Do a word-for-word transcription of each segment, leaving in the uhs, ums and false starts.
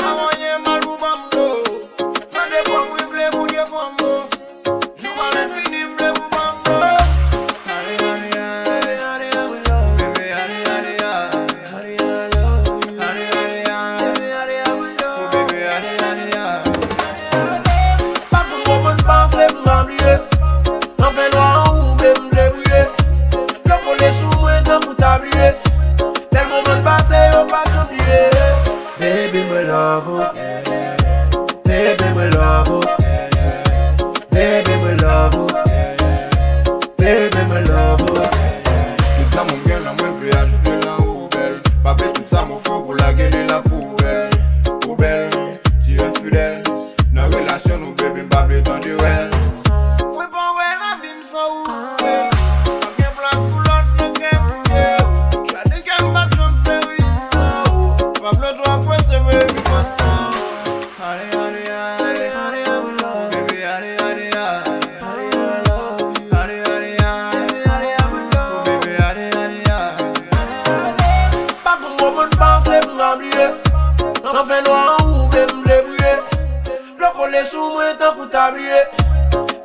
Sa w ye mal pou banm do. Mande kòb wi vle pou defan m. Jou pa lenfini m vle pou banm do. Bebe, ale, ale, ale. Pa konn konprann panse m pa bliye. Nan fè nwa an woube m debriye. Yo kole sou mwen tankou tabliye. Bèl moman n pase yo pa janm bliye. Baby mwen love ou. Baby mwen love ou. Baby mwen love ou. Baby mwen love ou. Tout lanmou m gen lan mwen vle ajoute lan ou bèl. Pa vle tout sa m ofri w pou lage li lan poubèl. Poubèl, ti enfidèl. Nan relasyon nou baby m pa vle tande rèl. Mwen pa wè lavi m san ou. Pa gen plas pou lòt nan kè m. Gade kè m p ap janm fè ri san ou. Pa vle twò prese baby pran san ou. Ale, ale, ale. Bebe, ale, ale, ale. Ale, ale, ale. Bebe, ale, ale, ale. Pa konn konprann panse m pa bliye. Nan fè nwa an woube m debriye. Dlo kole sou mwen tankou tabliye.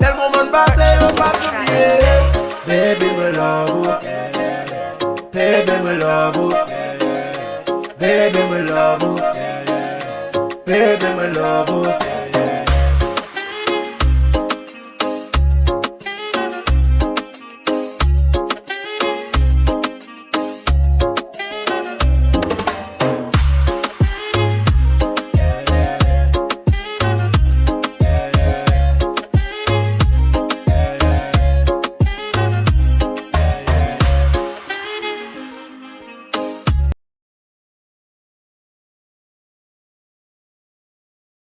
Bèl moman n pase yo p ap janm bliye. Baby mwen love ou. Baby mwen love ou. Baby mwen love ou. Baby mwen love ou.